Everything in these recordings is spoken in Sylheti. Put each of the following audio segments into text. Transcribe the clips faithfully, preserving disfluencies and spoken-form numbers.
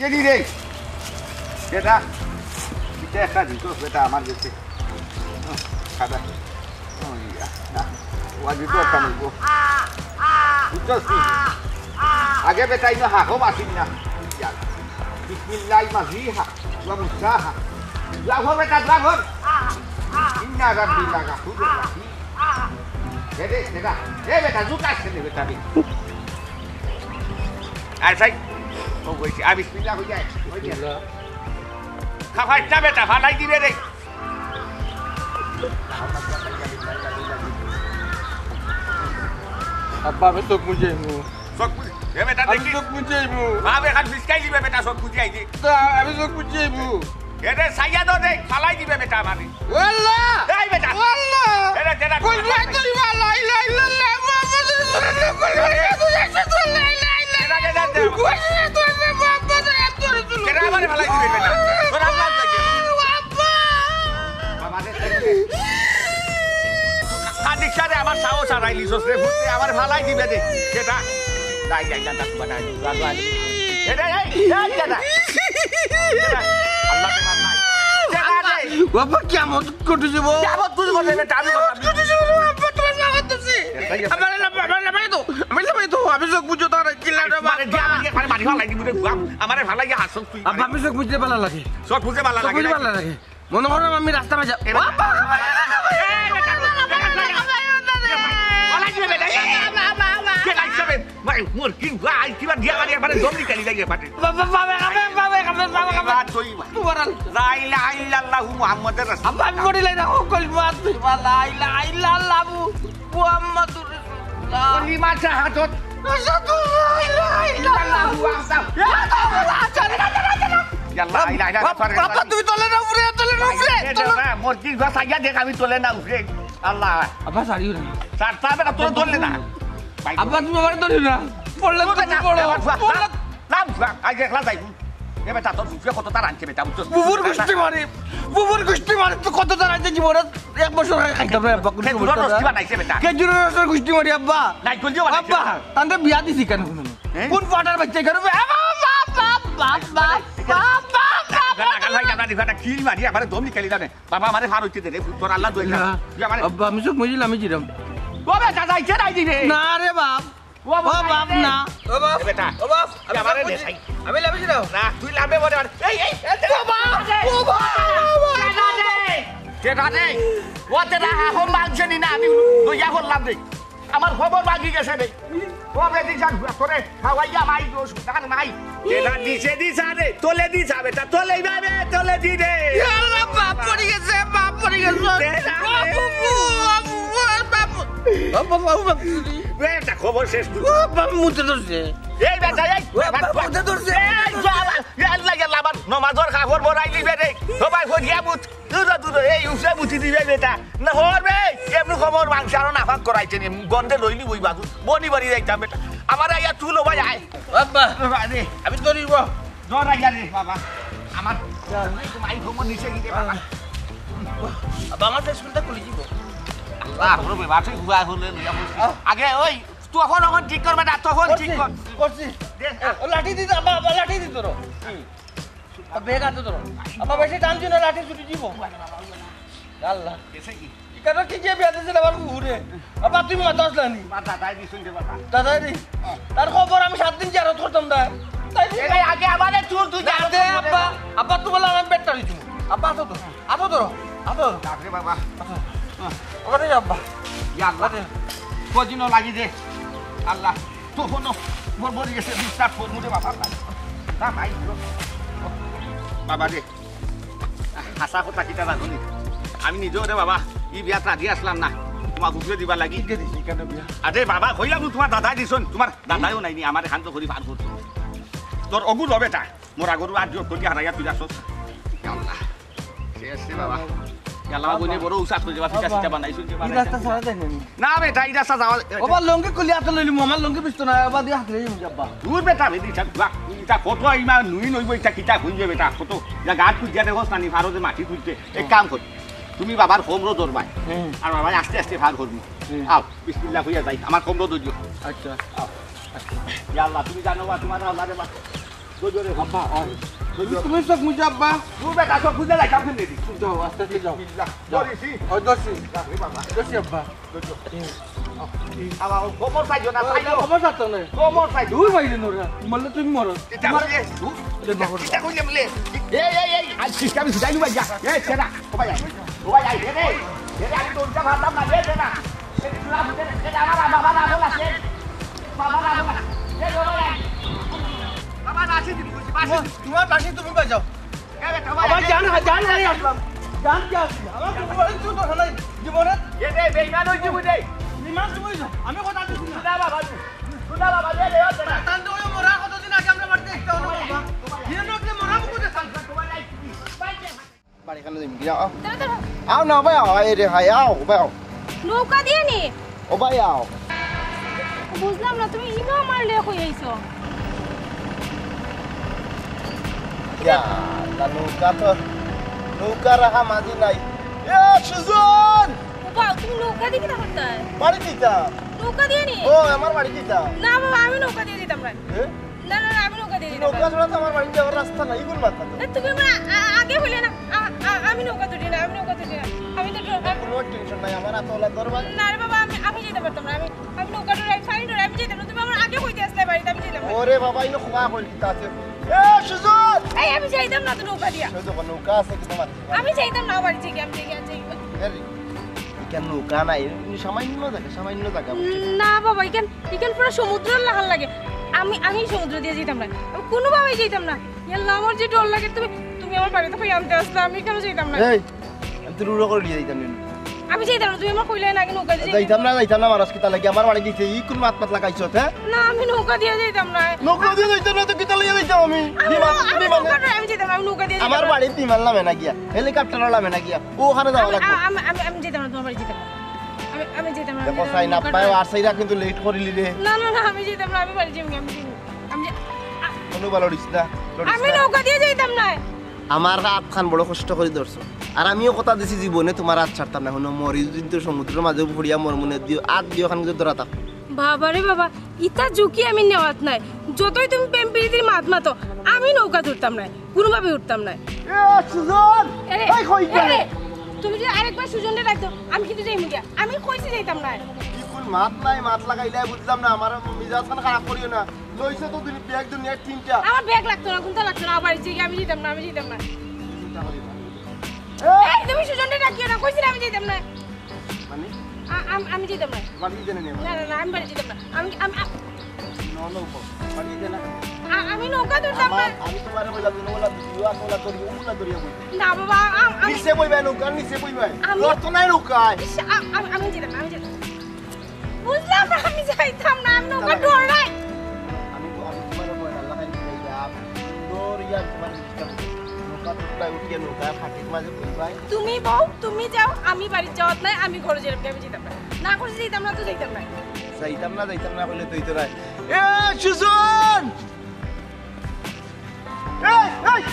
কে দি রে? বেটা, ইটা একটা দিত, বেটা, আমার গেছে। খাদা। ও ইয়া, না। ওয়া দিত একটা নিব। বুঝছস তুই? আগে বেটা, ইনো হাকো মাসিন না। ইয়া। বিসমিল্লাহ মাজিহা, ওয়া মুসাহা। দোয়া কর বেটা, দোয়া কর। ইন্না রাব্বি লাগাফুরুর রাহিম। এ রে, বেটা, এ বেটা, জুক আসছে রে বেটা রে। আয় ভাই, ও কইছি, আ, বিসমিল্লাহ কই যায়, কই যায়। বিসমিল্লাহ। খাফাইস না বেটা, ফালাই দিবে রে। আব্বা, আমি চোখ মুজিমু। চোখ মুজি, এ বেটা আমি দেখি। চোখ মুজিমু। বাপ এখান ফিসকাই দিবে বেটা, চোখ মুজি আইছি। তা আমি চোখ মুজিমু। এরে সাইয়া দো রে, ফালাই দিবে বেটা আমারে। ওয়াল্লাহ! এই বেটা! ওয়াল্লাহ! এরে, এরে, কই ভাই তুই? লা ইলাহা ইল্লাল্লাহ মুহাম্মাদুর রাসূলুল্লাহ। কই ভাই তুই? আশহাদু আল্লা ইলাহা ইল্লাল্লাহ। এরে, এরে, এরে। কই ভাই তুই? মুহাম্মাদুর রাসূলুল্লাহ। এরে, আমারে ফালাই দিবে বেটা। তোর আল্লাহ লাগে। ও আব্বা! বাবা রে, সাদিক সারে আমার সাহস হারাইলিছস রে, ফুটে আমারে ফালাই দিবে রে। বেটা, যাই, যাই, যাই, যাই, যাই, যাই, যাই। এরে, এই, এই, বেটা। বেটা, আল্লাহ তোমার নাই। বেটা রে। বাবা, কিয়ামত ঘটে যাবো। কিয়ামত তুই ঘটে যাবে, আমি ঘটাবি। ঘটে যাবো, বাবা, তোমার লাগাত আছে। এটাই আছে। আমারে লাভ, আমারে লাভ, এই তো, আমি লাভ, এই তো, আমি চোখ বুঝো তার কিলা রে, আরে, বাবা। দিয়া, দিয়া, আরে, মারি ফালাই দিবি রে, বাপ। আমারে ফালাই গিয়া হাসছ তুই। আব্বা, আমি চোখ বুঝতে ভালা লাগে। চোখ বুঝতে ভালা চোখ লাগে বুঝতে নাকি? ভালা লাগে। মনে করো আমি রাস্তা মাঝে এ বাবা। বাবা, বাবা, বাবা, এই বেটা, বেটা, বেটা, ফালাই দিবে বেটা। বাবা, বাবা, বাবা। কে লাগছে বে? ভাই, মোর কি ভাই, কিবা দিয়া মারি একবারে দম নিকালি যাই একবারে। বাবা, বাবা, বাবা, বাবা, বাবা, বাবা। বাবা, তুই ভাই। তোমার আল- লা ইলাহা ইল্লাল্লাহু মুহাম্মাদুর রাসূলুল্লাহ। আব্বা, আমি পড়ি লাই না, ও কলিমা, তুই বা লা ইলাহা ইল্লাল্লাহু মুহাম্মাদুর রাসূলুল্লাহ। কলিমা শাহাদত। আশহাদু লা ইলাহা ইল্লাল্লাহু ওয়াহদাহু। ইয়া আল্লাহ, আচ্ছা, না, না, না, না, না। ইয়া আল্লাহ, লা ইলাহা ইল্লাল্লাহ। বাবা, বাবা, তুমি তলে না উপরে, তলে না উপরে, এ, তলে না। বাবা, মোর কি ভাই, সাইয়া দেখ, আমি তলে না উপরে। আল্লাহ। আব্বা, ছাড়িও না। ছাড়, ছাড়, বেটা, তোরে ধরলে না। ভাই, আব্বা, তুমি আমারে ধরিও না। পড়লে তোরে তুমি না, পড়ো। আমার বাবা, পড়লে না, না, আজ একলা যাইবো। এ বেটা, তোর বুঝবে কত তার আনছে বেটা, বুঝছস? বুবুর গুষ্টি মারি, বুবুর গুষ্টি মারি, তুই কত তার আনছে জীবনে? এক বছর আগে খাইতাম না, আব্বা, কোনো এ, দুটো সমস্যা রস না। কি বানাইছে বেটা? খেজুরের রসের গুষ্টি মারি, আব্বা। নাইকল দিয়ে বানাইছে আব্বা, বেটা। তান্তে বিয়া দিছি কেন কোনো? হ্যাঁ? কোন ফাটার বাচ্চা এখানে? আব্বা, আব্বা, আব্বা, আব্বা, আব্বা, আব্বা। লাগাল ভাই, আমরা দিবা কিল মারি, আমারে দম নিকালি দাও নে। বাবা, আমারে ফার হইতে দে রে, তোর আল্লাহ দোয়া। না। তুই আমারে আব্বা, আমি চোখ মুজিল, আমি জিরাম। ও বেটা, যাইছে নাই দিবে? না রে বাপ। ও বাপ, ও বাপ, না। ও বাপ, এ বেটা, ও বাপ, তুই আমি আমারে লাভ দে করছি। ভাই। আমি লাভ করছি না। না, তুই লাভে মরে মার। এই, এই, এই, ও বাপ, ও বাপ, ও বাপ। কেডা রে? কেডা রে? ও তেরা আহম ভাঙছে নি না, আমি লইয়া করলাম রে। আমার খবর ভাঙি গেছে রে। ও বেটি জান, তোরে খাওয়াইয়া মাই দোষ, তার মাই। কেডা দিছে দিছা রে, তোলে দিছা বেটা, তোলে ভাবে, তোলে দি রে। ইয়া আল্লাহ, বাপ পড়ি গেছে, বাপ পড়ি গেছে। কেডা রে? বাপ, বাপ, বাপ, বাপ। বাপ, বাপ, বাপ, বাপ। এ, একটা খবর শেষ তুই। ও, বাবা, মুতে ধরছে। এই বেটা, এই, ও, বাবা, বাবা, মুতে ধরছে। এই, বাবা, এই, আল্লাহ, আল্লাহ, আবার নমাজর কাপড় বড়াই দিবে রে। সবাই হরিয়া মুত। দূর, দূর, এই উফরে মুতি দিবে বেটা। না, হর বে, এমনি খবর মাংস আরো নাফাক করাইছে নি। গন্ধে লইলি বই বাদু। বনি বাড়ি যাইতাম বেটা। আমার আইয়া তুলো ভাই, আয়। বাবা, বাবা রে। আমি ধরিব। জ্বর আইয়া রে বাবা। আমার মাই খবর নিচে গিয়ে বাবা। বাবা, আমার ফেসবুকটা খুলে দিব। আল্লাহ, বড় বেবা, তুই ঘুরা হলে লইয়া বলছিস। আহ। আগে ওই তখন ওখান ঠিক করবে না, তখন ঠিক করছি, কর। করছি। দে। ও, লাঠি দিত, আব্বা, আব্বা, লাঠি দিত ধরো। হুম। আব্বা, বেগ আনতে ধরো। আব্বা, বেশি টান দিও না, লাঠি ছুটি দিব। আল্লাহ। গেছে কি? ইকানো কি যে বিয়া দিছিল আমার বুহুরে? আব্বা, তুমি মাথা আসলা নি? মা দাদাই দি শুনতে পারবা। দাদাই দি? তার খবর আমি সাত দিন জিয়ারত করতাম না। তাই দি? এরে, আগে আমারে চুল তুই না জানো দে, তো আব্বা। আব্বা, তোমার আমি বেটটা দিছি। আব্বা, আসো তো। আতো ধরো, আতো ধরো। বাপরে বাবা। আতো। ওখানে যা, আব্বা। ইয়া আল্লাহ। ওখানে। কদিনও লাগি দে। আল্লাহ। তো কোনো বড় বড় গেছে, বিশ্বাস করবো রে বাবা। না, ভাই, বাবা রে। হাসা কথা কিতা জানো নি? আমি নিজেও রে বাবা, ই বিয়াত রাজি আসলাম না। তোমার বুঝিয়ে দিবার লাগি। কে দিছে কেন বিয়া? আরে বাবা, কইলাম তোমার দাদাই দিছন, তোমার দাদাইও নাইনি, আমার এখান তো করি পার করছো। তোর অগু লবে তা, মোর আগরু আর জোর করি হারাইয়া তুই আসছ। ইয়া আল্লাহ। শেষ রে বাবা। ইয়াল্লা, বাবা। বইনে বড় উসাত করে যাবা, ফিটা বাবা। সিটা বানাইছো যে এই বানাইছো। রাস্তা ছাড়া যায় না নি? না বেটা, এই রাস্তা যাওয়া, ও বাবা, লুঙ্গি খুলি হাতে লইলি, আমার লুঙ্গি পিছতো না, বাবা দিয়ে হাতে লইলি, আব্বা। দূর বেটা, বেটি, ইটা, ইটা কত ইমা নুই নইব, ইটা কিতা হইবে বেটা, কত? যা গাত খুঁজিয়া দেখোস না নি, ফারো যে মাটি তুলতে। এক কাম কর, তুমি বাবার কোমরো ধরবায়। হুম। আর বাবায় আস্তে আস্তে ফার করবি। হুম। আও, বিসমিল্লাহ কইয়া যাই, আমার কোমরো ধরিও। আচ্ছা। আও। আচ্ছা। ইয়া আল্লাহ, তুমি জানো বা তোমার আল্লাহ রে বা। আব্বা, ওই। তুমি, তুমি চোখ মুজো, আব্বা। তুই বেটা, চোখ মুজলে যাইতাম কেনে রে? যাও, আস্তে আস্তে যাও। বিসমিল্লাহ। যাও। ধরিছি। ওই ধরছি। যা রে বাবা। ধরছি, আব্বা। ধরছো। আবার ও কোমর চাইছো না, ওই, চাইছো। কোমর চাইতো না। কোমর চাইছো। দূর বাইরে নোরা। মরলে তুমি মরো। এটা কইলে, এটা কইলে বলে। এই, এই, এই, আজ system ছুটাইলু ভাই, যা। এই, ছেড়া। ও ভাই, আয়। ও ভাই, আয়, এ রে। এ রে, আমি তো উল্টা মারতাম না, এ রে না। এ রে, তুই আয়, এ রে, এ রে, আমার বাবা না, বল আছে। বাবা না, বল আছে। এ রে, ও ভাই, আয়। বাবা, না, আসি দিন, বলছি, বাসি দিন। তোমার বাসি তুমি বাজাও। এ রে, ও ভাই, আমার আয়। জান, জান নাই আসলাম। জান কি আসলাম? আমার তো বড় কিছু তো নাই। জীবনে এ রে, বেইমান হইছি বুঝে। বিমান তুমি যাও। আমি কথা দিছি না। সুধা বাবা, সুধা বাবা, এ রে, ও রে। তান তো ওই মরা কতদিন আগে আমরা বাড়িতে একটা হলো বাবা। হিরো আপনি মরা মুকুটে থাকবে। তোমার নাই। বাড়ি কেন দিন? আও। দাঁড়া, দাঁড়া। আও না ভাই, আও, এই রে, হাই, আও, ভাই, আও। নৌকা দিয়া নি? ও ভাই, আও। বুঝলাম না, তুমি ইনো আমার লগে কই আইছো? ইয়া, তা নৌকা তো, নৌকা রাখা মাঝি নাই। এ, সুজন! ও বাবা, তুমি নৌকা দিয়া কিতা করতায়? বাড়ি দিতাম। নৌকা দিয়া নি? ও, আমার বাড়ি দিতাম। না বাবা, আমি নৌকা দিয়া যাইতাম না। এ? না, না, না, আমি নৌকা দিয়া যাইতাম না। নৌকা ছাড়া তো আমার বাড়ি যাওয়ার রাস্তা নাই, কোন মাথা তো? না, তুমি আমার আ-, আ-, আগে কইলে না। আ-, আ-, আমি নৌকা তুলি না, আমি নৌকা তুলি না। আমি তো ডর-, আমি কোনো টেনশন নাই, আমার হাতে ওলা ধরবা। না রে বাবা, আমি, আমি যাইতাম পারতাম না। আমি, আমি নৌকা ডরাই, পানি ডরাই, আমি যাইতাম না। তুমি আমার আগে কইতে আসলে বাড়িতে, আমি যাইতাম না। ওরে বাবা, ইনো খোয়া কইল কিতা আছে? এ, সুজন! এই, আমি যাইতাম না তো নৌকা দিয়া। ওই দেখো, নৌকা আছে কিন্তু মাঝে। আমি যাইতাম না বাড়ি থেকে, আমি যাই, আমি যাই। এ রে, ইখান নৌকা নাই, ইনো সামান্য জাগা, সামান্য জাগা, বুঝছো? না বাবা, ইখান, ইখান পুরা সমুদ্রর লাখান লাগে। আমি, আমি সমুদ্র দিয়া যাইতাম না, আমি কোনোভাবেই যাইতাম না। ইয়াল্লা, আমার যে ডর লাগে, তুমি, তুমি আমার বাড়িতে কই আনতে আসলে, আমি কেন যাইতাম না? এই, আমি তো রুড়ো করে নিয়ে যাইতাম নি। আমি যাইতাম না, তুমি আমার কইলে না আগে নৌকা দিয়া যাইতাম না, যাইতাম না, মারাস কিতা লাগি? আমার বাড়ি দিতে ই কোন মাত মাত লাগাইছো, হ্যাঁ? না, আমি নৌকা দিয়া যাইতাম না। নৌকা দিয়া যাইতাম না তো কিতা লইয়া যাইতাম আমি? আমি বিমান, নৌ-, আমি বিমানে। নৌকা ডরাই, আমি যাইতাম না, আমি নৌকা দিয়া যাইতাম আমার না। বাড়ি বিমান লামে না গিয়া, হেলিকপ্টারও লামে না গিয়া, ওখানে যাওয়া আমি, লাগবে। আ-, আমি, আমি, আমি যাইতাম না তোমার বাড়ি যাইতাম না। আমি, আমি যাইতাম না, আমি দেখো, যাইতাম না, সাইন নৌকা আব্বায় ডরাই। আর সাইরা কিন্তু লেট করিলি রে। না, না, না, আমি যাইতাম না, আমি বাড়ি যাইমু, আমি যাইমু। আমি যে-, আ-, কোনো ভালো লড়িস না, লড়িস আমি না। নৌকা দিয়া যাইতাম না। আমার হাত খান বড় কষ্ট করি ধরছো। আর আমিও কথা দিছি জীবনে তোমার হাত ছাড়তাম না। হুনো, মরি যদি তো সমুদ্রর মাঝে পড়িয়া মরমু নে, দিও, হাত দিও খান যদি ধরা থাক। বাবা রে বাবা, ইতা ঝুঁকি আমি নেওয়াত নাই। যতই তুমি প্রেম প্রীতির মাত মাতো, আমি নৌকা ধরতাম না, কোনোভাবে উঠতাম না। এ, সুজন! এরে, এই, কই এরে, গেলে? তুমি যদি আরেকবার সুজনরে ডাক দাও, আমি কিন্তু যাইমু গিয়া। আমি কইছি যাইতাম না। কি কোন মাত নাই, মাত লাগাইলে বুঝলাম না, আমার মিজাজ খান খারাপ করিও না। লইছে তো দুই ব্যাগ দুনিয়ার তিনটা। আমার ব্যাগ লাগতো না, কোনটা লাগতো না, আবার যে আমি যাইতাম না, আমি যাইতাম না। চিন্তা করি না। এই, তুমি সুজনরে ডাকিও না, কইছি না আমি যাইতাম না। মানে? আ-, আম-, আমি যাইতাম না। বাড়ি যেতে না, না, না, না, আমি বাড়ি যাইতাম না। আমি, আমি, আ- না, না, বাড়ি যেতে না। আ-, আমি নৌকা ধরতাম না। আমার, আমি তোমারে কইলাম, নৌকা ধরিও, নৌকা ধরিও, নৌকা ধরিও বই। না বাবা, আ-, আমি নিচে বইবে নৌকা, নিচে বইবে। আমি লড়তো নাই নৌকায়। ইস, আ-, আমি, আমি যাইতাম না, আমি যাইতাম না। বুঝলাম না, আমি যাইতাম না, আমি নৌকা তাহলে ডরাই। আমি তো, আমি তোমার উপর আল্লাহ খালি যাইতাম। সুন্দর ইয়ার তোমার ইচ্ছা মতো। নৌকা তুলবাই উঠিয়া নৌকা খাটির মাঝে বইবাই। তুমি বউ, তুমি যাও, আমি বাড়িত যাওয়াত নাই, আমি ঘরো যাইতাম, আমি যাইতাম না। না করছি যাইতাম না, তো যাইতাম না। যাইতাম না, যাইতাম না কইলে তুই তো নাই। এ, সুজন! এই, এই!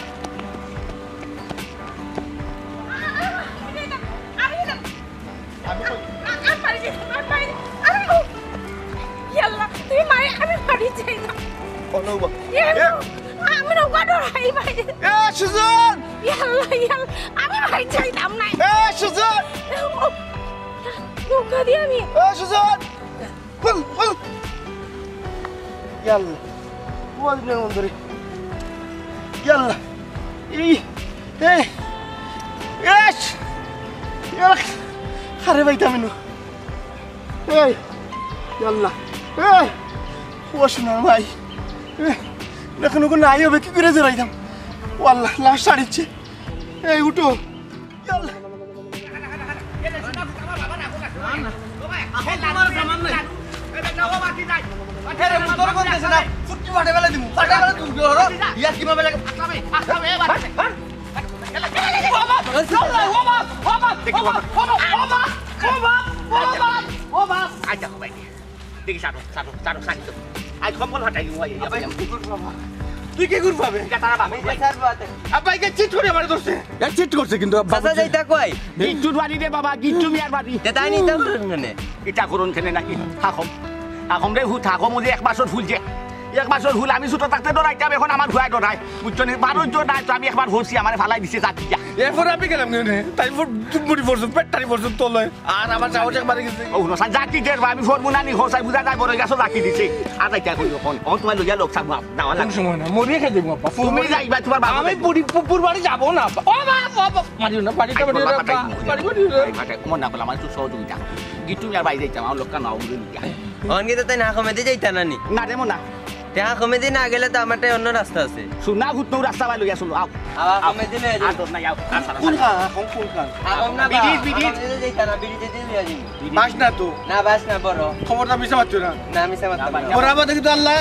আমি কই? ইয়াল্লা, তুমি মারে, আমি বাড়ি যাইতাম। ও, নৌবা। এ, এ! আমি নৌকা ডরাই ভাই। এ, সুজন! ইয়াল্লা, ইয়াল্লা, আমি বাড়ি যাইতাম না। এ, সুজন! নৌকা দিয়া আমি। এ, সুজন! বল, বল। ইয়াল্লা। ও দিনের মন ধরে। ইয়াল্লা। এই, এই, এস। ইয়াল্লা। আরে ভাই, দামিনু। এই, ইয়াল্লা। এই, ও সোনার ভাই। এই, এখন ওকে নাই হবে, কি করে জড়াইতাম? ও আল্লাহ, লাশ ছাড়িচ্ছে। এই, উঠো। ইয়াল্লা। না, না। এখন তোমার সামান নাই। আরে, মুখ ধরে কোন দেশে না? ফুটকি ফাটে ফেলে দিমু। ফাটে ফেলে তুমি কি করো? ইয়ার কি ভাবে লাগে? আচ্ছা, ভাই। আচ্ছা, ভাই, এবার। ও বাবা! ও বাবা! ও বাবা! ও বাবা! ও বাবা! ও বাবা! ও বাবা! আচ্ছা, ভাই। দেখি, ছাড়ো, ছাড়ো, ছাড়ো, ছাড়ো। আজ কম্বল ফাটাই দিমু, ভাই। আব্বা, কি করবো, বাবা? তুই কি করবো, আবে? এটা তারা বাবা, ভাই। আব্বা, একে চিট করে আমারে ধরছে। এ চিট করছে কিন্তু, আব্বা, চাচা, বুঝছে? যাইতা কই? গিট্টুর বাড়ি রে বাবা, গিট্টু মিয়ার বাড়ি। তে তাই নিতাম কেনে? ইটা করুন কেনে নাকি? থাকম। থাকম রে, হু, থাকম, ওই যে এক মাসর ফুল যে। এক মাসর হুল আমি ছোট থাকতে ডরাইতাম, এখন আমার ভুয়া ডরায়। বুঝছো নি? বারো জন নাই তো আমি একবার হরছি, আমারে ফালাই দিছে জাতি। এরপরে আমি গেলাম কেনে? তাই ফোর মুড়ি পড়ছো, পেটটারি পড়ছো তলে। আর আমার সাহস একবারে গেছে। ও, হুনো, স্যার, জাতি দের বা আমি ফোর মুনানি হো, স্যার, বুঝা যায় বড় গাছও জাতি দিছে। আর যাইতে এখন, এখন, এখন তোমার লইয়া লোক সামনে দাওয়া কোন লাগবে। সময় না, মরিয়া খেয়ে দেবো, আপা। তুমি যাইবা, তোমার বাবা তুমি যাইবা। পুরি-, পু-, পুরবাড়ি যাবো না, আপা। ও, বাবা, বাবা, মারিও না, বাড়িটা আই, মারিও না, বাবা, বাবা, পাঠাই, বাবা, বাড়ি মারিও না। আই, পাঠাই, মন না করলে আমার একটু সহযোগিতা। গিট্টু মিয়ার বাড়ি যাইতাম, আমার লোকটা নাও বুঝে নিতা। অন কিন্তু তাই না কমে দিয়ে যাইতা না নি? না রে, মন না। তে হা কমে দিয়ে না গেলে তো আমার তাই অন্য রাস্তা আছে। শুনা, হুতনু রাস্তা বাই লইয়া শুনো, আও। আবার আও। কমে দিয়ে লইয়া যাই। আর ডর নাই, আও। আর সারা কোন সারা। খান? এখন কোন খান? এখন না বিরিজ, বা, বিরিজ। এখন এই যে যেটা না, বিরিজে দিয়ে লইয়া যাই। বিরিজ। বাস না তো। না, বাস না, বড়। খবরটা মিশা পাচ্ছ না। না, মিশা মারতাম না, না। বড় আবার দেখি তো আল্লাহ,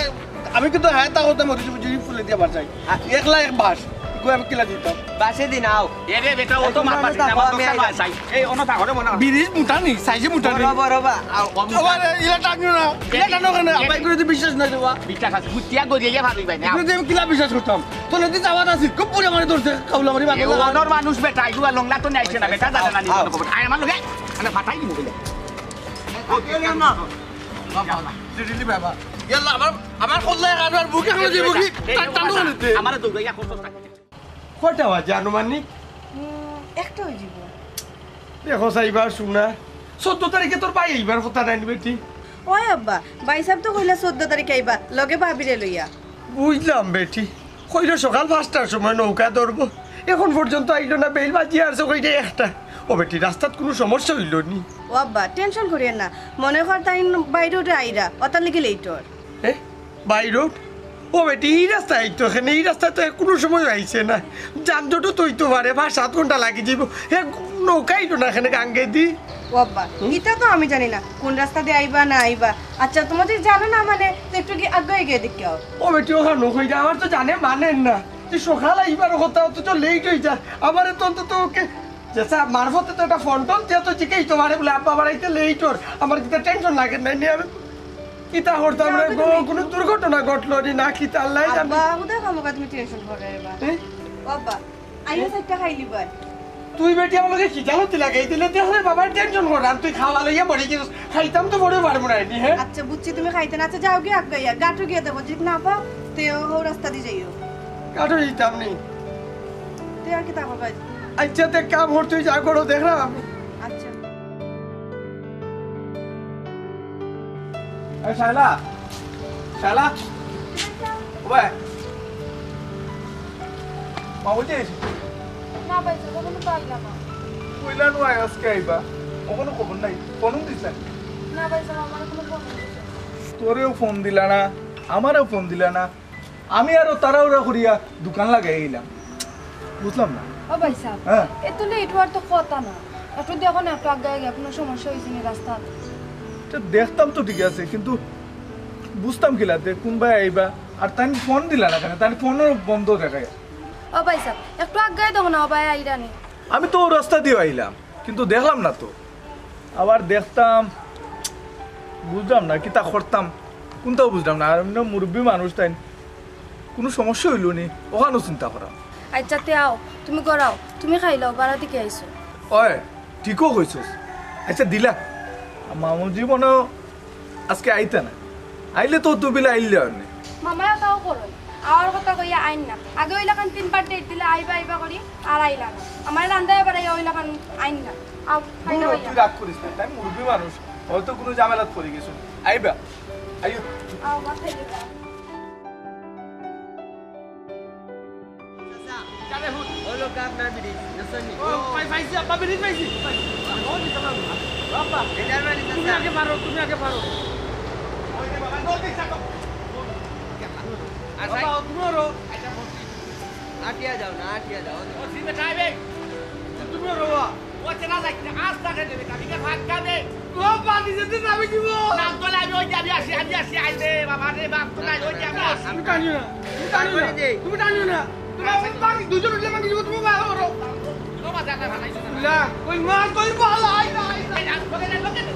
আমি কিন্তু হ্যাঁ তা করতাম, ওই যে ফুলে দিয়ে বাস যাই। আ- একলা এক বাস, কই আমি কিলা দিতাম। বাসে দিন আও। এ রে বেটা, ও তো এই মাত পারে না, আমার আমি দোকান আইলাম। আছে। এই, অন্য থাকো রে, মনে হয়। বিরিজ মোটা নি, সাইজে মোটা নি। বড়, বড় বা, আও, কম আবার মোটা। ইলা টানিও না, ইলা টানো কেনে? আবার করে তো বিশ্বাস নাই রে বা। বিশ্বাস আছে, বুঝিয়া গড়িয়ে গিয়ে ভালোই পাই না। এগুলো দিয়ে আমি কিলা বিশ্বাস করতাম? তোর নদী যাওয়ার আছে, খুব পুরে মানে ধরছে, কাউলা মারি এ বাংলা। অনর মানুষ বেটা, এগুলো লংলা তো নিয়ে আইছে না, বেটা, দাদা নানি আও। মনে খবর। আয় আমার লগে, আমি ফাটাই দিব বলে। ও, কে না? বাবা, বাবা। সিরিলি বাবা। ইয়াল্লা, আমার, আমার কল্লা আর, আর বুকে হানো যাইব কি? এই, এই, টান, টান, এই, টান, টান। আমারে দৌড়াইয়া করছস না। কয়টা বাজে আনুমানিক? উম, একটা হয়ে যাব। দেখো সাইবা, শুনা, চোদ্দ তারিখে তোর ভাই এইবার কথা নাই বেটি। ওই আব্বা, ভাই সাহেব তো কইলা চোদ্দ তারিখে আইবা, লগে ভাবিরে লইয়া। বুঝলাম বেটি, কইলো সকাল পাঁচটার সময় নৌকা ধরবো, এখন পর্যন্ত আইলো না, বেইল বাজিয়া আছে কইলে একটা। ও বেটি, রাস্তাত কোনো সমস্যা হইল নি? ও আব্বা, টেনশন করিয়েন না, মনে কর তাই বাইরে উঠে আইরা, অতার লিগে লেট অর। এ, বাই রোড? ও বেটি, এই রাস্তায় আইতো, এখানে এই রাস্তায় তো কোনো সময় আইছে না। যানজটও তো হইতো পারে, পাঁচ সাত ঘন্টা লাগি যাইব। হে, নৌকা আইলো না এখানে গাঙ্গেদি। ও আব্বা, হুম? এটা তো আমি জানি না, কোন রাস্তা দিয়ে আইবা না আইবা। আচ্ছা, তোমাদের জানো না মানে, তো একটু কি আগে গিয়ে দেখে আও। ও বেটি, ওখানে কই যা, আমার তো জানে মানেন না। তুই সকাল আইবার কথা, অথচ লেট হয়ে যায়। আমারে তো অন্তত ওকে যে স্যার, মারফতে তো একটা ফোন টোন দিয়া তো জিজ্ঞেস তোমারে বলে, "আব্বা বাড়াইতে লেট ওর, আমার কিতা টেনশন লাগে না নি?" আমি কিতা করতাম রে গো, কোনো দুর্ঘটনা ঘটলো নি না কিতা, আল্লাহ জানে। আব্বা, হুদা খামোকা তুমি টেনশন করে এবার। হ্যাঁ? ও আব্বা, আইও চারটা খাইলি বার। তুই বেটি আমার লগে কিতা হতে লাগে? এই দিলে তুই আমার বাবার টেনশন কর, আর তুই খাওয়া লইয়া মরে গেছিস। খাইতাম তো বড় পারবো না নি, হ্যাঁ? আচ্ছা, বুঝছি তুমি খাইতে না। আচ্ছা, যাও গিয়া আগাইয়া, গাটো গিয়া দেখো, যদি না পাও, তে ও রাস্তা দিয়ে যাইও। গাটো দিতাম নি। তে আর কিতা করবা? আচ্ছা, তে কাম কর, তুই যা করো, দেখলাম আমি। আচ্ছা। এই শালা, শালা, ও ভাই, মা বলছে এসে। না ভাই, যখন তো আইলাম না। কইলা নু আয় আজকে আইবা, ওখানে খবর নাই, ফোনও দিস না। না ভাই, স্যার, আমার কোনো ফোন নেই। তোরেও ফোন দিলা না, আমারেও ফোন দিলা না। আমি আরো তাড়াহুড়া করিয়া দোকান লাগাই গেলাম, বুঝলাম না। ও ভাই সাহেব, হ্যাঁ। এত লেট হওয়ার তো কথা না। একটু দেখো না, একটু আগে আগে কোনো সমস্যা হয়েছে নি রাস্তাত? তো দেখতাম তো ঠিক আছে, কিন্তু বুঝতাম কিলা তে কোন ভাই আইবা, আর তাই ফোন দিলা না কেন? তাই ফোনও বন্ধ দেখায়। ও ভাই সাহেব, একটু আগে দেখো না, ও ভাই আইরা নি। আমি তো ও রাস্তা দিয়ে আইলাম, কিন্তু দেখলাম না তো। আবার দেখতাম, বুঝলাম না, কিতা করতাম, কোনটাও বুঝলাম না। আর এমনি মুরব্বী মানুষ তাই, কোনো সমস্যা হইল নি, ওখানেও চিন্তা করা। আচ্ছা, তে আও, তুমি গড়াও, তুমি খাইলাও, বাড়া দিকে আইছো। ওই, ঠিকও কইছস। আচ্ছা, দিলা, মামু জীবনও আজকে আইতা না, আইলে তো তুবিলা আইলে অনে। মামায় তাও করই, আওয়ার কথা কইয়া আইন না। আগে ওই লাখান তিনবার ডেট দিলে আইবা আইবা করি, আর আইলা না। আমার রান্দায় বাড়াইয়া ওই লাখান আইন না। আও, খাইতে দূর হ, হইয়া। তুই রাগ করিস না, তাই মুরব্বী মানুষ, হয়তো কোনো ঝামেলাত পড়ে গেছো। আইবা, আইও। আও, বাসায় যাইবা। চাচা, ওই লোক আপনার ব্রিজ, বুঝছেন নি? ও, পাই-, পাইছি, আব্বা, ব্রিজ পাইছি। ও, নিতে পারবো না। বাবা, এটার মানে তুমি চাচা। আগে পারো, তুমি আগে পারো। ওই রে বাবা, দৌড় দিস না তো। আর বাবা, ভাই, তুমি ওরো। আটিয়া যাও না, আটিয়া যাও। ও, সিমে খাইবে। তুমি ওরো। ও, চেনা যাইতে, আজ তাকে দেবে, তাকে ভাগ খাবে। ও, পানি যেতে যাবে কি বল? নাম তো নাই, ওই যে আমি আসি, আমি আসি, আই রে, বাবা রে, বাপ তো নাই, ওই যে আমি আসি। তুমি টানিও না, তুমি টানিও না, তারপরে দে। তুমি টানিও না। তুমি আমার বাকি দুজন উঠলে বাকি দিব, তুমি বাবা ওরো। ও, বাজার না, বাজার না। না, ওই মা, তুই বল, আই না, আই না। এই, আজ তোকে না, তোকে না।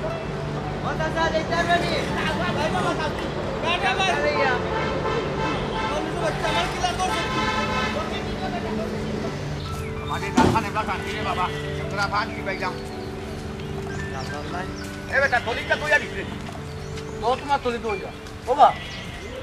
ও, চাচা, যাইতে পারবে নি? না, না, না, না, না। আরে ইয়া। আমাদের গাছখান এবার শান্তি রে বাবা, আমরা ভাগ কি পাইলাম? এ বেটা, তলিটা কইয়া দিছে। তো তোমার তলি তো যা। ও বা,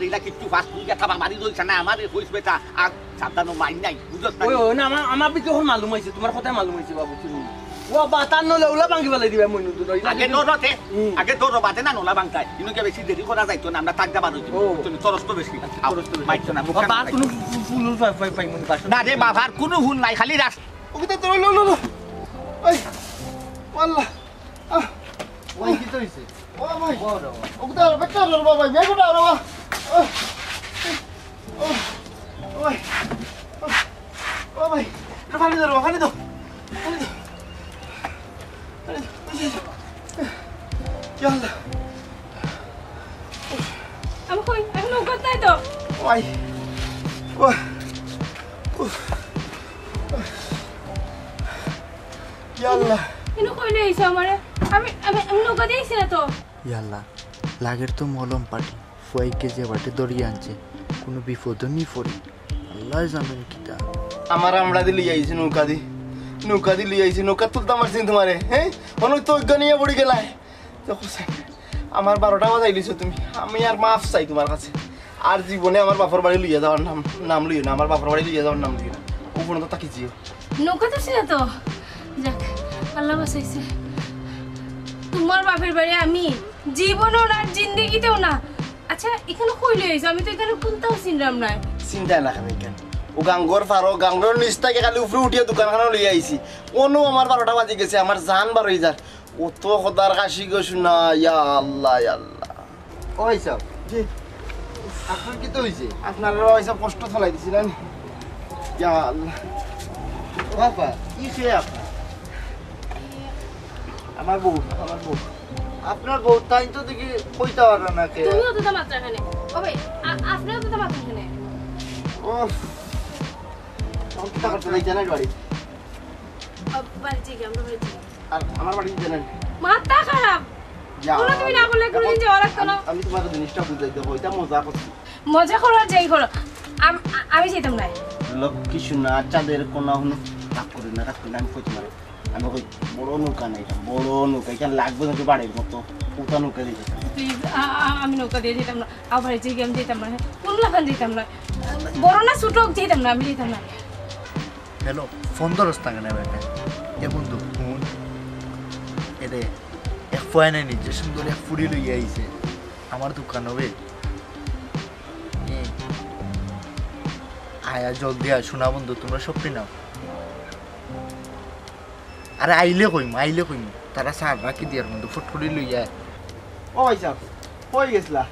আমার ইলা কিচ্ছু ফাস, তুই গেতা বাবারি রইছ না, আমারে কইছ বেটা, আর সাবধান, ও মাইর নাই, বুঝছ না? ওই, ওই, না, আমার, আমার ভিতরে এখন মালুম অইছে, তুমার কথায় মালুম অইছে বাবু, তুমি। ও বাতার নলে ওলা ভাঙ্গি ফালাই দিবা মইনুদ্দিন, ওই আগে লাগি ডরো তে, হুম। আগে ডরো, বাদে না নলা ভাঙতায়। ইনুকে বেশি দেরি করা যাইতো না, আমরা তাক দাবার অইতো। ও। তুমি তরস তো বেশি। আচ্ছা, আও, তরস তো বেশি। মাইরতো না, মুখ ও, খান বাদ নাই। কোনো ফু-, ফুল উল পাই, পাই, পাই মনে পাস না। না রে, বাবার কোনো ভুল নাই, খালি রাস- ওকে তো, লো, লো, লো। ওই, আল্লাহ। আহ, ওই, কিতা অইছে? ও ভাই। ও রে বাবা। ওকে তো, বেটা রে বাবা, ভাই, বেটা রে বাবা। ও, ও, ও ভাই। ও ভাই, একটু পানি দাও, পানি দাও। পানি দাও। পানি দাও, পানি দাও। ইয়া আল্লাহ। আমি কই? আমি নৌকাত নাই তো। ও ভাই। ও। উফ। ইয়া আল্লাহ। ইনো কইলে অইছে আমারে। আমি, আমি, আমি নৌকা দিয়া আইছি না তো। ইয়াল্লা, লাগের তো মলম পাটি, ফুয়াইকে যে বাটে ধরিয়া আনছে, কোনো বিপদও নি পড়ি। আল্লাহ জানেন কিতা। আমার আমরাদি লইয়া আইছি নৌকাদি, নৌকাদি লইয়া আইছি, নৌকাত তুলতাম পারছি না তোমারে, হ্যাঁ? অনো তো অজ্ঞান অইয়া পড়ি গেলায়। দেখো স্যার, আমার বারোটা বাজাইলিছো তুমি, আমি আর মাফ চাই তোমার কাছে। আর জীবনে আমার বাপর বাড়ি লইয়া যাওয়ার নাম, নাম লইও না, আমার বাপর বাড়ি লইয়া যাওয়ার নাম লইও না। ও পর্যন্ত তাকি যেও। নৌকাত আছি না তো। যাক, আল্লাহ বাঁচাইছে। তোমার বাপের বাড়ি আমি জীবনও না, আর জিন্দেগিতেও না। আচ্ছা, ইখানো কই লই আইছো? আমি তো ইখানো কুন্তাও চিনরাম নায়। চিন্তায় না খাবে কেন? ও গাঙ্গর পারো, গাঙ্গর নিচ থাকি খালি উপরে উঠিয়া দোকানখানো লইয়া আইছি। অনো আমার বারোটা বাজি গেছে, আমার জান বারোই যার। অত খোদার কাশি গো শোনা, ইয়া আল্লাহ, ইয়া আল্লাহ। ও ভাই সাহেব। জি। আপনার কিতা অইছে? আপনারা ওই সব কষ্ট ফলাই দিছিলেন। ইয়া আল্লাহ। বাবা, কি সে আপনার? আমার বউ, আমার বউ। আপনার বউ তাই তো দেখি কইতা পারে না কে। তুমি অতটা মাত্রা কেনে? ও ভাই, আ-, আপনি অতটা মাত্রা কেনে? ও, আমি কিতা করতে যাই জানেন বাড়ি? আ, বাড়ি যাই, আমরা বাড়ি যাই। আর আমার বাড়ি জানেন? মাথা খারাপ। যা, কোনো তুমি না বললে কোনোদিন যাওয়া লাগতো না। আমি, আমি তোমার জিনিসটা বুঝাই দেবো, এটা মজা করছি। মজা করো আর যাই করো। আম-, আ-, আমি যাইতাম না। লক্ষ্মী সোনা, চাঁদের কোনা হুনো, রাগ করি না, রাগ করি না, আমি কই তোমার, আমি কই, বড় নৌকা নাই, বড় নৌকা, এখানে লাগবে নাকি বাড়ির মতো, উতা নৌকা দিয়ে যেতাম। প্লিজ, আ-, আ-, আমি নৌকা দিয়ে যেতাম না, আমার বাড়ি থেকে আমি যেতাম না, কোনো লাখান যেতাম না, বড় না ছোট হোক যেতাম না, আমি যেতাম না। হ্যালো, ফোন ধরস না কেনে বেটা? এ বন্ধু, ফোন। এরে, এক ফোন আনি, যে সুন্দর এক ফুড়ি লইয়া আইছে। আমার দোকান হবে। এ, আয়া জলদি আয়, শোনা বন্ধু, তোমরা সব নাও। আরে আইলে কইমু, আইলে কইমু। তারা সার রাখি দিয়ার বন্ধু, ফটফটি লইয়া আয়। ও ভাই সাহেব, কই গেছলা?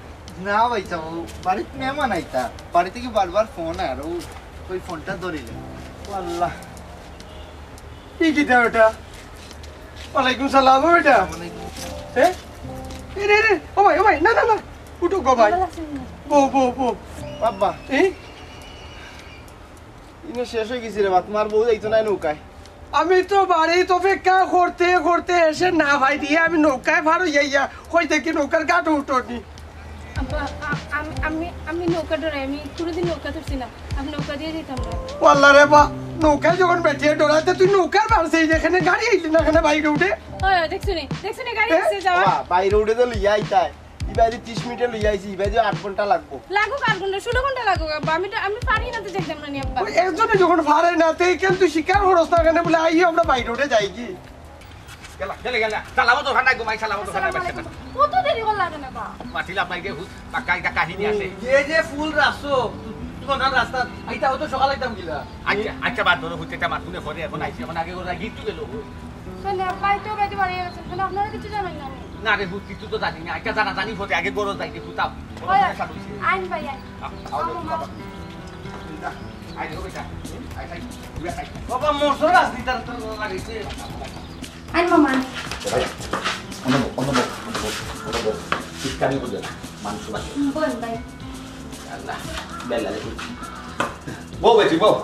না ভাই সাহেব, ও বাড়িত মেহমান আইতা। বাড়ি থেকে বারবার ফোন আর ও ওই ফোনটা ধরিলে। ও আল্লাহ। কি কিতা বেটা? ওয়ালাইকুম সালাম, ও বেটা। ওয়ালাইকুম আসসালাম। এ? এ রে রে, ও ভাই, ও ভাই, না, না, না। উঠো গো ভাই। ভালো আছেন না? বউ, বউ, বউ। বাবা। এই? ইনো শেষ হয়ে গেছি রে বা, তোমার বউ যাইতো না নৌকায়। আমি তো বাড়িত অপেক্ষা করতে করতে এসে না ভাই দিয়ে আমি নৌকায় ফার হইয়া ইয়া, কই দেখি নৌকার ঘাটও উঠোনি। আব্বা, আ-, আমি, আমি, আমি নৌকা ডরাই, আমি কোনোদিন নৌকা ধরছি না, আমি নৌকা দিয়ে যেতাম না। ও আল্লাহ রে বা, নৌকায় যখন বেটিয়ে ডরাইতে তুই নৌকার পারছে, এই যেখানে গাড়ি আইলি না, এখানে বাইরে উঠে। ওই, ওই, দেখছো নি? দেখছো নি গাড়ি এ? আইছে যাওয়া? বাবা, বাইরে উঠে তো লইয়া আইতায়। ইবাদি ত্রিশ মিনিটে লইয়া আইছি, ইবাদি আট ঘন্টা লাগবো। লাগুক আট ঘন্টা, ষোলো ঘন্টা লাগুক, আব্বা। আমি তো, আমি পারি না তো যাইতাম না নি, আব্বা। ওই একজনে যখন পারে না, তে কেন তুই স্বীকার করস না কেনে বলে, "আইও, আমরা বাইরে উঠে যাই কি?" গেলা, গেলে, গেলে। চালাবো তো ওখানে, ঘুমাই চালাবো তো ওখানে, আসসালামু আলাইকুম। কত দেরি করলা কেনে বা? মাতিলাম নাই রে, হুত, বাক্কা একটা কাহিনী আছে। এই যে ফুল রাখছো, তোমার রাস্তা, এইটা হয়তো সকাল আইতাম গিলা। আচ্ছা, আচ্ছা, বাদ ধরো, হুত, এটা মাত মনে পড়ে, এখন আইছি, এখন আগে ওরা গিট্টু গেল। কেন, ভাই তো বেটি বাড়ি গেছেন, কেন আপনারা কিছু জানেন না নি? না রে, হুত, কিছু তো জানি না। একটা জানা জানি পড়ে, আগে গরো যাই রে, হুত, আও। ওই, ওখানে চালু হইছে। আইন ভাই, আইন। আ-, আও, আও, বাবা। আই, দেখো বেটা। আই, আই, ঘুরে আই। বাবা, মশলা আসলি তার, তার লাগাইছে। আইন মামা, আইন। ভাই, অনুভব, অনুভব, অনুভব, অনুভব। শিক্ষা নিয়ে বুঝে না, মানুষ বাঁচে। হুম, বল ভাই। আল্লাহ, বেলা রে। বউ বেটি, বউ।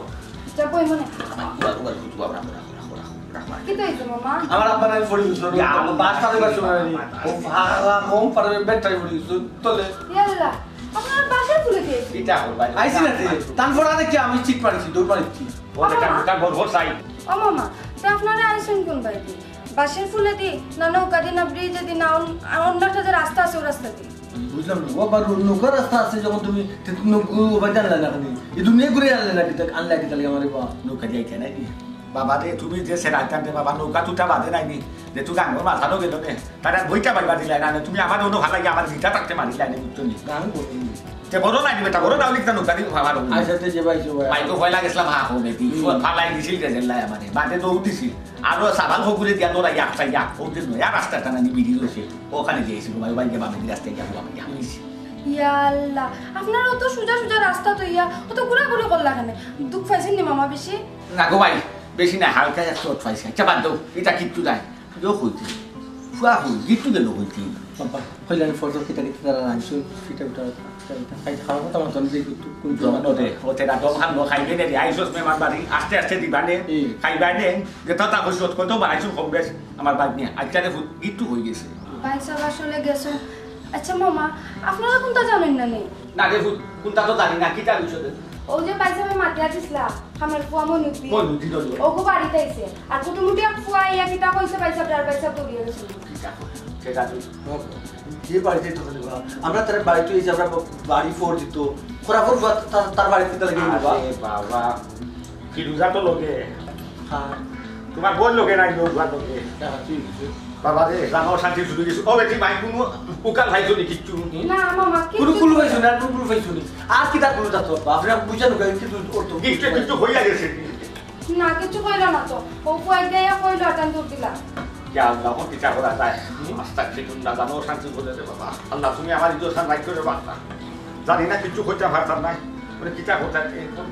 যা বই মনে। আমার উবার, উবার, উবার, রাখো, রাখো, রাখো, রাখো, রাখো। কি তো হইছে মামা? আমার আব্বার আমি পড়ি দিছো। ইয়া, বাস পারে বাস শুনানি। ও ফালা কম পারে বেটাই পড়ি দিছো। তলে। ইয়াল্লা, আপনার বাসার ফুলে দিয়েছি। এটা হল ভাই। আইছি না তে। তান ফোড়া দেখি আমি চিট মারিছি, দৌড় মারিছি। ও বেটা, বেটা, ভোর, ভোর চাই। ও মামা, তে আপনারা আইছেন কোন বাড়িতে? বাসের ফুলে দি, না নৌকা দি, না ব্রিজে দি, না অন-, অন্য একটা যে রাস্তা আছে, ও রাস্তা দি। বুঝলাম না। ও আবার নৌকা রাস্তা আছে যখন তুমি, তে নৌ-, ও ভাই জানলা না খালি। এই দুনিয়া ঘুরে আনলে না কিতা, আনলা কিতা লাগে আমারে বা? নৌকা দিয়ে আইতে নাকি? বাবা রে, তুমি যে সেরা আইতাম রে বাবা, নৌকা তুটা বাদে নাইনি। যে তুই গাঙ্গর মাথারও গেল নে। তারা বইটা বাইবা দিলাই না, তুমি আমার অন্য ভালাই আমার ভিটা থাকতে মারিলাই না, বুঝছো নি? গান বলি। তে বড় নাই বেটা, বড় নাও লিখতা নৌকা দি ভাবা রঙ। আচ্ছা, তে যে ভাই, যে ভাই। ভাই তো ভয় লাগেছিলাম, হা, হবে কি? হুম। ফালাই দিছিল রে জেল্লাই আমারে। বাদে দৌড় দিছিল। আরো সাবাল হগুরে দিয়া তোরা এক চাই এক। ওদের নয়া রাস্তাটা নানি বিড়ি রয়েছে। ওখানে গিয়েছিল, ভাই, ভাই, গিয়ে বামে রাস্তায় গিয়ে বামে গিয়ে হইছি। ইয়া আল্লাহ, আপনারা অত সোজা সোজা রাস্তা তো ইয়া, অত ঘুরাঘুরি করলা কেনে? দুখ পাইছেন নি মামা বেশি? না গো ভাই, বেশি না, হালকা এক চোট পাইছি। আচ্ছা, বাদ দাও, এটা কিচ্ছু নাই। ইয়ো কইতে, ফুয়া কই, গিট্টু গেল কইতে। বাবা, কইলে আমি ফটো কিতা কিতা তারা আনছো, ফিটা ফিটা, ফিটা ফিটা। খাই খাওয়া কথা মতন যে গিট্টু কোন জন্য রে, ও তেরা দম খান নো খাইবে নে রে, আইসোস মেহমান বাড়ি, আস্তে আস্তে দিবা নে, হুম। খাইবা নে, যে তা তা কইছো, কত বানাইছো কম বেশ, আমার বাদ নিয়ে, আচ্ছা রে, গিট্টু হয়ে গেছে। ভাই সাহেব আসলে গেছেন। আচ্ছা মামা, আপনারা কোনটা জানেন না নি? না রে, কোন-, কোনটা তো জানি না, কিতা বিষয়? ওই যে ভাই সাহেব মাতিয়া দিছিলা, আমার ফুয়া মইনুদ্দিন। মইনুদ্দিন হলো। ওগো বাড়িত আইছে। আর কুটুমুটি এক ফুয়া আইয়া কিতা কইছে, ভাই সাহেব, আর ভাই সাহেব দৌড়িয়া গেছে। কিতা কইছে? সেটা তো যে বাড়িতে তো হলে বা, আমরা তার বাড়িতে এই যে আমরা বা-, বাড়ি ফোর দিত, খোরা ফোর বা-, তার, তার বাড়িতে তাহলে গেল বা। আরে বাবা, ফিরুজা তো লগে। হ্যাঁ। তোমার বোন লগে নাই, লোক ভালো লগে। হ্যাঁ, ঠিক আছে। বাবা রে, জানো শান্তি শুরু গেছে। ও বেটি ভাই, কোনো উকাল ভাই শুনি কিচ্ছু? না, মামা, কোনো কিচ্ছু কুলু পাইছো না, কোনো কুলু পাইছো না। আর কিতা কুলু যাতো? বাপরে, বুঝানো গেল, কিন্তু ওর তো গিফটে কিচ্ছু হইয়া গেছে। না, কিচ্ছু কইরা না তো। ও কয়েক গাইয়া কইলো, আটান দূর দিলা। ইয়া আল্লাহ, এখন কিতা করা যায়? হুম? আস্তা কিছু না জানো, শান্তি বলে রে বাবা। আল্লাহ, তুমি আমার ইজ্জত শান রাখো রে বাবা। জানি না, কিচ্ছু কইতে পারতাম না। মানে কিতা করতে এখন?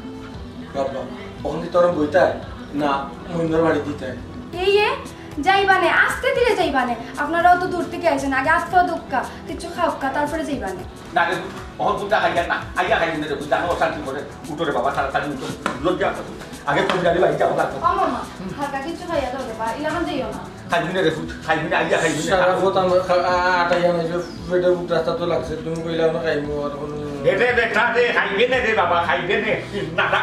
বাবা, ওখান কি তোর বইতায়? না, মহিন্দর বাড়ি দিতায়। এই এ, যাইবানে, আস্তে ধীরে যাইবানে। আপনারাও তো দূর থেকে আইছেন, আগে আস্তে দোক্কা, কিছু খাওক্কা, তারপরে যাইবানে। না রে, অহন কোনটা খাইয়া না, আইয়া খাইয়া না রে, বুঝলা, অশান্তি করে। উঠো রে বাবা, তাড়াতাড়ি উঠো। লজ্জা করো। আগে তুমি জানি বাড়ি যাও, লাগো। ও মামা, হালকা কিছু খাইয়া দাও রে বা, ইলাখান যাইও না। খাইবি না রে পুত, খাইবি না, আইয়া খাইবি না। সারা পথ আমরা খা-, আ-, আটাইয়া নাই যে পেটর ভুক রাস্তাত লাগছে, তুমি কইলায় না খাইমু, আর কোনো রে, রে, বেটা রে, খাইবে না রে বাবা, খাইবে না। না, না,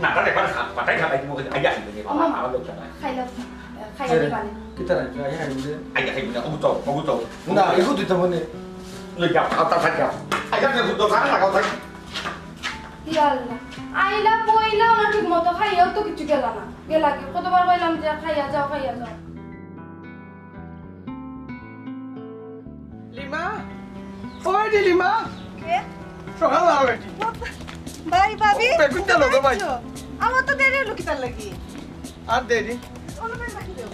না, না, রে, বাবা, খা-, পাটাই খালাই দিব, আইয়া খাইবে রে বাবা, ও মামা, আমার লোক না। খাইলাম, খাইয়া এ, দিবানি। কিতা রাখবে? আইয়া খাইবি রে। আইয়া খাইবি না, ওগু তো, ওগু তো। না, এগু দিতে মনে। লই যা, খাতা খাই যা। আইয়া রে, দোকানে লাগাও থাক। ইয়া আল্লাহ, আইলা বইলা না ঠিক মতো, খাইয়াও তো কিছু গেলা না। গেলা কি? কতবার কইলাম যে খাইয়া যাও, খাইয়া যাও। লিমা, ওই যে লিমা। কে? সকাল আও বেটি। ভাই, ভাবি, ও, বেগুন তেল গো ভাই। আইছো? আমার তো দেরি হলো কিতার লাগি? আর দেরি? ওলো বের রাখি দেও।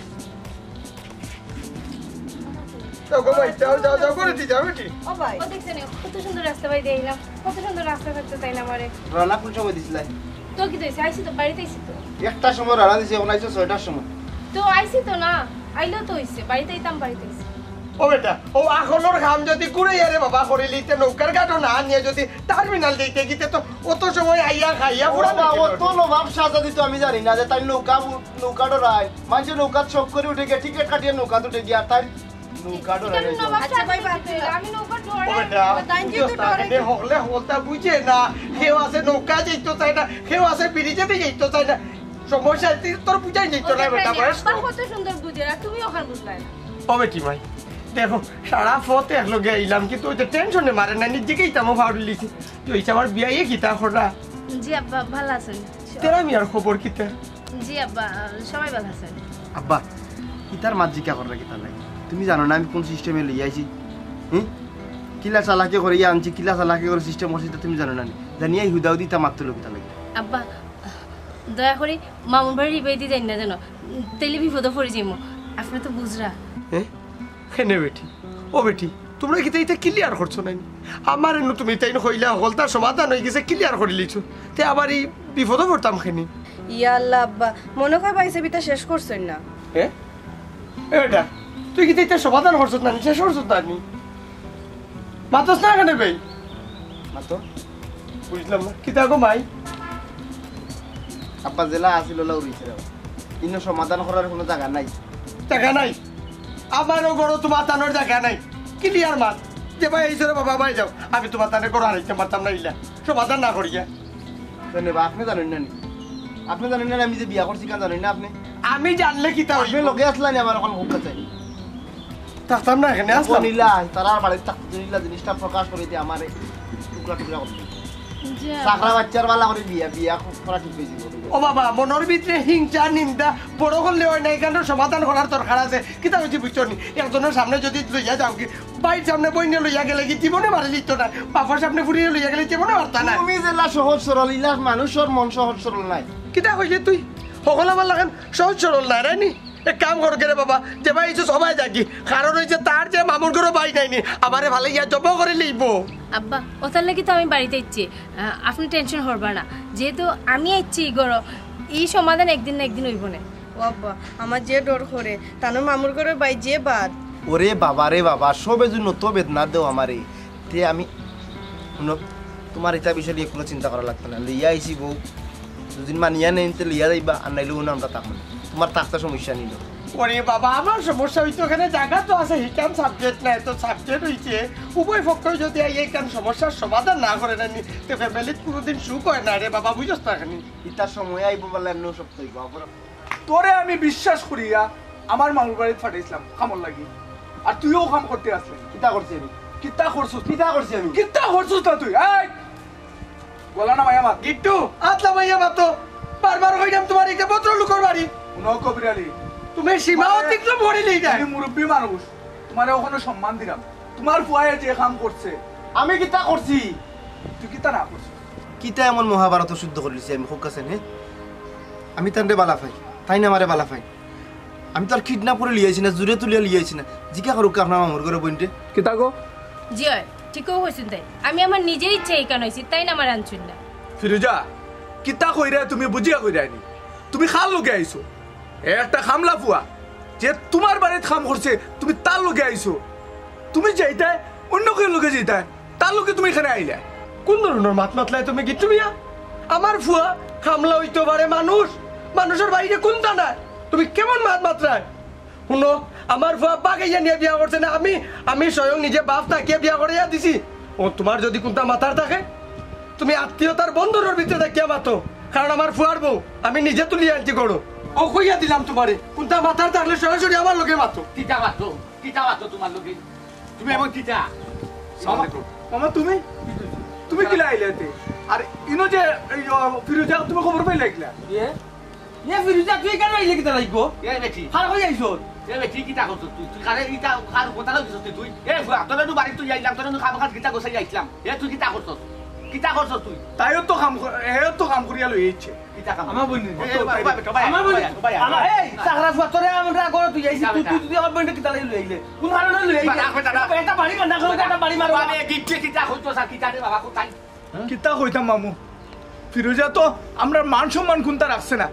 যাও গো ভাই, যাও, যাও, যাও, করে দি, যাও বেটি। ও ভাই। ও দেখছেন, কত সুন্দর রাস্তা ভাই দিয়ে আইলাম। কত সুন্দর রাস্তা থাকতে চাই না আমারে। রানা কোন সময় দিছিলাই? তো কি তো হইছে? আইছি তো, বাড়িত আইছি তো। একটার সময় রানা দিছে, এখন আইছো ছয়টার সময়। তো আইছি তো না, আইলেও তো হইছে, বাড়িত আইতাম, বাড়িত আইছি। ও বেটা, ও আখলর কাম যদি কুড়াইয়া রে বাবা করিলিতে, নৌকার ঘাটো না নিয়া যদি টার্মিনাল দিতে গিতে তো অত সময় আইয়া খাইয়া ও পুরা বাবা, দিতে অত পারবে। নবাব শাহজাদি তো আমি জানি না যে তাই নৌকা বু-, নৌকা ডরায়। মানষে নৌকাত শখ করি উঠে গিয়া, টিকিট কাটিয়া নৌকাত উঠে গিয়া, তাই নৌকা ডরায় এটা নইছে। নবাব আচ্ছা ভাই, শাহজাদি বাদ দিতে দিলাম। আমি নৌকা ও ডরাই। বেটা, তাই তুই কিন্তু তো তাকে ডরাই। হকলে হকলতা বুঝে না। কেউ আছে নৌকা যাইতো চায় না, কেউ আছে ব্রিজে যাইতো চায় না। সমস্যা তুই তোর বুঝাই যাইতো না ওকে, বেটা, তাই বয়স আব্বা কম। কত সুন্দর বুঝে, আর তুমি ওখান বুঝলাই না। ও বেটি ভাই, দেখো, সারা পথ একলগে আইলাম, কিন্তু ওই যে টেনশনে মারে না, নিজেকে ইতামো ভাবলিছি। তুই হইছে আমার বিয়াইয়ে কিতা খরা? জি আব্বা, ভালো আছেন? তেরা মিয়ার খবর কিতা? জি আব্বা, সবাই ভালো আছেন। আব্বা, ইতার মাত জিকা কররা কিতা লাগে? তুমি জানো না আমি কোন সিস্টেমে লইয়া আইছি? হুম? কিলা চালাকি করিয়া আনছি, কিলা চালাকি করে সিস্টেম করছি, ইতা তুমি জানো না নি? জানিয়া হুদাহুদি ইতা মাততে লোক কিতা লাগে? আব্বা, দয়া করি মামুর বাড়ির ইবাইদি যাইন না যেন, তেলে বিপদে পড়ি যাইমু। আপনি তো বুঝরা। হ্যাঁ? কেনে বেটি? ও বেটি, তুমরা কিতা ইতা ক্লিয়ার করছো না নি? আমার এনু তুমি তাইন কইলা হকলতার সমাধান হই গেছে, ক্লিয়ার করিলিছো। তে আবার ই বিপদো পড়তাম কেনে? ইয়া আল্লাহ আব্বা, মনে কয় ভাইসাব ইতা শেষ করছইন না। এ? এ বেটা, তুই কিতা ইতা সমাধান করছস না নি, শেষ করছস না নি? মাতস না কেনে ভাই? মাতো। বুঝলাম না। কিতা গো মাই? আব্বা যেলা আছিল ওলা উড়িছে রে। ইনো সমাধান করার কোনো জাগা নাই। জাগা নাই? আমারও ঘরো তুমার তানোর জাগা নাই। ক্লিয়ার মাত। যে ভাই, এই রে বাবা, ভাই যাও। আমি তুমার তানে ঘরো হারাইতে পারতাম না ইলা। সমাধান না করিয়া। জানে বা, আপনি জানেন না নি? আপনি জানেন না নি আমি যে বিয়া করছি, কেন জানেন না আপনি? আমি জানলে কিতা আপনি হইব? লগে আসলেন আমার এখন খুব কাছে। থাকতাম না এখানে, আসলাম। নিলা, তারা বাড়িত থাকতে নিলা জিনিসটা প্রকাশ করে দিয়ে আমারে টুকরা টুকরা করে দিল। জি। চাকরা বাচ্চার বালা করে বিয়া, বিয়া করা ঠিক হয়ে যাবে। ও বাবা, মনের ভিতরে হিংসা, নিন্দা বড় করলে হয় না, এখানে সমাধান করার দরকার আছে। কিতা হইছে বুঝছো নি? একজনের সামনে যদি লইয়া যাও কি, ভাইর সামনে বইনে লইয়া গেলে কি জীবনে মারিলিতো না, বাপর সামনে ফুরিয়ে লইয়া গেলে জীবনে মারতা না। তুমি যেলা সহজ সরল, ইলা মানুষের মন সহজ সরল নাই। কিতা কইলে তুই? হকল আমার লাখান সহজ সরল নাই রে নি? এক কাম কর রে বাবা, যে ভাই ইচ্ছু সবাই যাকি, কারণ হইছে তার যে মামুর ঘরো ভাই নাই নি, আমারে ভালে ইয়া জব করে লইব। আব্বা, ওটার লাগি তো আমি বাড়িত আইছি। আহ, আপনি টেনশন করবা না, যেহেতু আমি আইছি ই ঘরো, ই সমাধান একদিন না একদিন হইব না। ও আব্বা, আমার যে ডর করে, তানোর মামুর ঘরো ভাই যে বাদ। ওরে বাবা রে বাবা, সবে যদি নত বেদনা দেও আমারে, তে আমি, হুনো, তুমার ইতা বিষয় নিয়ে কোনো চিন্তা করা লাগতো না। লইয়া আইছি বউ, দুদিন মানিয়া নেইন তে লইয়া যাইবা, আর নাইলে হুনো আমরা থাকবো না। তুমার থাকতে সমস্যা নিল। ওরে বাবা, আমার সমস্যা হইতো এখানে জাগা তো আছে, হিকান সাবজেক্ট না, এত সাবজেক্ট হইছে। উভয় পক্ষ যদি আইয়া এখান সমস্যার সমাধান না করে না নি, তে ফ্যামিলিত কোনোদিন সুখ হয় না রে বাবা, বুঝছ তো এখানে। ইতার সময় আইব বলে এমন সব তো হইব। তোরে আমি বিশ্বাস করিয়া আমার মামুর বাড়িত পাঠাইছিলাম কামর লাগি, আর তুইও কাম করতে আসলে। কিতা করছি আমি? কিতা করছস? কিতা করছি আমি? কিতা করছস না তুই? এই! গলা না মাইয়া মাত। গিট্টু, আতলা মাইয়া মাতো। বারবার কইলাম তুমার ইটা ভদ্র লোকর বাড়ি। হুনো কবির আলী, তুমি সীমা অতিক্রম করিলিতায়। তুমি মুরব্বী মানুষ, তুমারে ওখানে সম্মান দিলাম। তুমার ফুয়ায় যে কাম করছে। আমি কিতা করছি? তুই কিতা না করছস? কিতা এমন মহাভারত শুদ্ধ করিলিছি আমি, খুব কাছে নে? আমি তানরে বালা পাই, তাইন আমারে বালা পাইন। আমি তো আর কিডন্যাপ করে লইয়া আইছি না, জুরে তুলিয়া লইয়া আইছি না। জিকা করুক আপনার মামুর ঘরো বইনরে। কিতা গো? জি অয়, ঠিকউ কইছইন তাইন। আমি আমার নিজে ইচ্ছা ইখান আইছি, তাইন আমারে আনছইন না। ফিরুজা, কিতা কইরায় তুমি বুঝিয়া কইরায় নি? তুমি কার লগে আইছো? এ একটা কামলা ফুয়া, যে তুমার বাড়িত কাম করছে, তুমি তার লগে আইছো। তুমি যাইতায়, অন্য কেউর লগে যাইতায়। তার লগে তুমি ইখানে আইলায়? কোন ধরনের মাত মাতলায় তুমি, গিট্টু মিয়া? আমার ফুয়া কামলা অইতো পারে মানুষ, মানুষর বাইরে কোনটা না? তুমি কেমন মাত মাতরায়? হুনো, আমার ফুয়া বাগাইয়া নিয়া বিয়া করছে না, আমি, আমি স্বয়ং নিজে বাপ থাকিয়া বিয়া করাইয়া দিছি। ও, তুমার যুদি কুন্তা মাতার থাকে, তুমি আত্মীয়তার বন্ধনর ভিতরে থাকিয়া মাতো, কারণ আমার ফুয়ার বউ আমি নিজে তুলিয়া আনছি ঘরো। ও কইয়া দিলাম তুমারে, কুন্তা মাতার থাকলে সরাসরি আমার লগে মাতো। কিতা মাতো? কিতা মাতো তুমার লগে? তুমি এমন কিতা? মামা, মামা, তুমি? তুমি কিলা আইলে এতে? আর ইনো যে, এই, ও, ফিরোজা, তুমি খবর পাইলা কিলা? এ? এ ফিরোজা, তুই কেনে আইলে কিতা লাগবো? এ বেটি। কার কই আইছস? এ বেটি, কিতা করছস তুই? তুই কারে ইতা, কার কথা লইছস তুই? এ ফুয়া, তোরে নু বাড়িত তুই আইলাম, তোরে নু কাম কাজ কিতা গোছাই আইলাম। এ তুই কিতা করছস? কিতা করছস তুই? তাইও তো কাম কর-, এও তো কাম করিয়া লই আইছে। কিতা কাম? আমার বইন। এ, এ, ভাই, ভাই, ভাই, আমার বইন। ভাই, ভাই, ভাই। আমার, এই, চাকরা ফুয়া, তোরে আমরা ঘরো তুই আইছি, কিতা তুই, বেটা? তুই, তুই আমার বইনরে কিতা লাগি লই আইলে? কোন কারণে লই আইলে? বেটা, বেটা, বেটা। একটা বাড়ি বান্ধা করো, একটা বাড়ি মারো। আরে, কিচ্ছু কিতা হইতো স্যার, কিতা রে বাবা, কোথায়? কিতা কইতাম মামু, ফিরোজা তো আমরার মান সম্মান কুন্তা রাখছে না।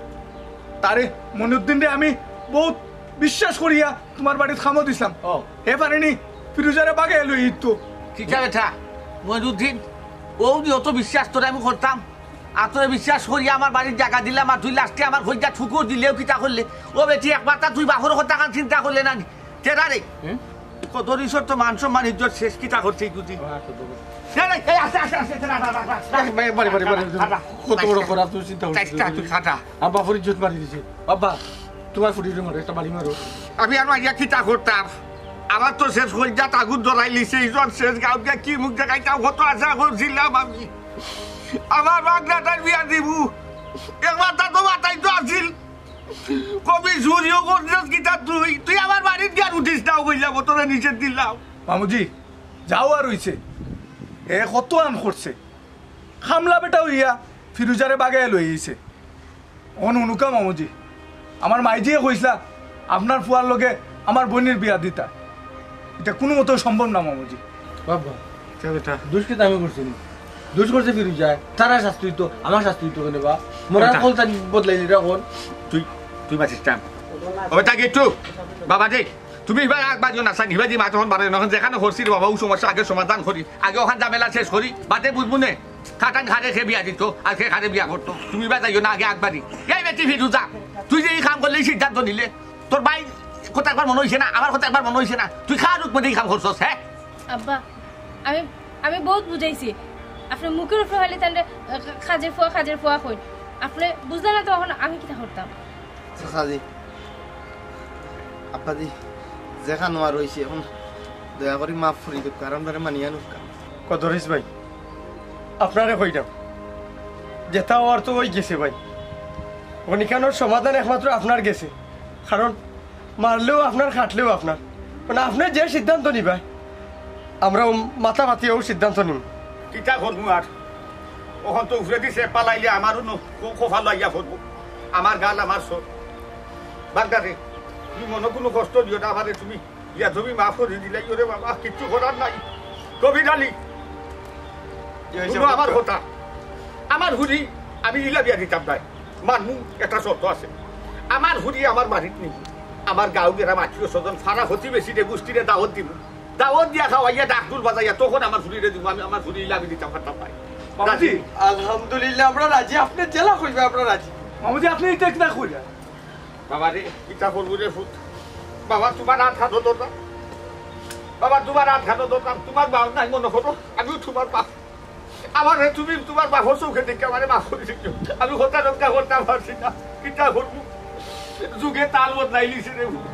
তারে মনিউদ্দিনরে আমি বউত বিশ্বাস করিয়া তুমার বাড়িত কামো দিছলাম। ও। হে পারেনি ফিরোজারে বাগাইয়া লই আইতো। কিতা বেটা, মনিউদ্দিন, অউ দি অত বিশ্বাস তোরে আমি করতাম, আর তোরে বিশ্বাস করিয়া আমার বাড়িত জাগা দিলাম, আর তুই লাস্টে আমার কইজা ঠুকুর দিলেও কিতা করলে? ও বেটি, একবারতা তুই বাপর কথাখান চিন্তা করলে না নি? তেরা রে। হুম? কত রিসর তো মান সম্মান ইজ্জত শেষ, কিতা করছে ইগুদি? না, না, এই আস্তে, আস্তে, আস্তে, না, না, না, না, না। এই, বারে, বারে, বারে, বারে। না, না। কত বড় অপরাধ তুমি চিন্তা করছো? চাইরটা তুই খাটা। আর বাপর ইজ্জত মারি দিছে। আব্বা, তুমার ফুড়িরে মারো, একটা বাড়ি মারো। আমি আর মারিয়া কিতা করতাম? আমার তো শেষ কইজাত আগুন ধরাইলিছে, ইজ্জত শেষ, গাউত গিয়া কি মুখ দেখাইতাম, কত আশা করছিলাম আমি। আমার বাগনাটার বিয়া দিমু। একবারতা তো মাতাইতো আছিল। কবি চুরিও করছস কিতা তুই? তুই আমার বাড়িত গিয়া উঠিস না, কইলাম, তোরে নিষেধ দিলাম। মামুজি, যাও আর অইছে। এ কত আন করছে। কামলা বেটা অইয়া ফিরোজারে বাগাইয়া লই আইছে। অন হুনুক্কা মামুজি, আমার মাইজিয়ে কইছলা, আপনার ফুয়ার লগে আমার বইনর বিয়া দিতা। ইটা কুনুমতেও সম্ভব না মামুজি। বাবা, কিতা বেটা? দুষ কিতা আমি করছি নি? দুষ করছে ফিরোজায়, তারার শাস্তি অইতো, আমার শাস্তি অইতো কেনে বা? মরার বেটা। কল তাই বদলাইলি রে অখন। তুই, তুই বাঁচিস না। ও বেটা গিট্টু, বাবা রে, তুমি ইবায় আগ বাড়িও না, সাইন, ইবায় দি মা তখন বাড়াই না, অখন যেখান করছি রে বাবা, অউ সমস্যা আগে সমাধান করি, আগে অখান ঝামেলা শেষ করি, বাদে বুঝমু নে। কাটান কারে কে বিয়া দিতো, আর কে কারে বিয়া করতো। তুমি ইবায় যাইও না, আগে আগ বাড়ি। এই বেটি ফিরোজা, তুই যে ই কাম করলে, ই সিদ্ধান্ত নিলে, তোর ভাই কথা একবার মনো অইছে না, আমার কথা একবার মনো অইছে না। তুই কার হুকুমে ই কাম করছস, হে? আব্বা, আমি, আমি বউত বুঝাইছি। আপনে মুখর উপরে খালি তানরে, আহ, কাজের ফুয়া, কাজের ফুয়া কইন। আপনে বুঝলা না তো, অখন আমি কিতা করতাম? চাচাজি, আব্বাজি, যেখান অওয়ার অইছে, অখন দয়া করি মাফ করি দেউক্কা, আর আমরারে মানিয়া নেউক্কা। কদরিছ ভাই, আপনারে কইরাম, যেতা অওয়ার তো অই গেছে ভাই। অখন ইখানর সমাধান একমাত্র আপনার গেছে, কারণ মারলেও আপনার, কাটলেও আপনার। মানে, আপনে যে সিদ্ধান্ত নিবা, আমরা অউ মাথা পাতিয়া অউ সিদ্ধান্ত নিমু। কিতা করমু আর? অখন তো উপরেদি ছেপ ফালাইলে আমারও ন-, ক-, কপালো আইয়া পড়বো। আমার গাল, আমার সর। বাগদা রে, তুমি মনো কুনু কষ্ট দিও না আমারে, তুমি ইয়া তুমি মাফ করি দিলাইও রে বাবা, কিচ্ছু করার নাই। কবির আলী, হুনো আমার কথা। আমার ফুড়ি আমি ইলা বিয়া দিতাম নায়। মানমু, একটা শর্ত আছে। আমার ফুড়ি আমার বাড়িত নি, আমার গাঁও গেরাম আত্মীয় স্বজন, ফাড়া প্রতিবেশীরে, গুষ্টিরে দাওয়াত দিমু। দাওয়াত দিয়া খাওয়াইয়া ডাক ঢুল বাজাইয়া তখন আমার ফুড়িরে দিমু। আমি আমার ফুড়ি ইলা আমি দিতাম পারতাম নায়। বাবাজি, রাজি। আলহামদুলিল্লাহ, আমরা রাজি। আপনে যেলা কইবা, আমরা রাজি। বাবাজি, আপনে ইতা কিতা কইরা? বাবা রে, ইতা করবো রে ফুত। বাবা, তুমার আত খানো ধরতাম। বাবা, তুমার আত খানো ধরতাম। তুমার বাপ নাই মনো করো, আমিও তুমার বাপ। আমারে তুমি তুমার বাপর চউখে দেখিয়া আমারে মাফ করি দিও। আমি কথা রক্ষা করতাম পারছি না। কিতা করবো? যুগে তাল বদলাইলিছে রে ফুত।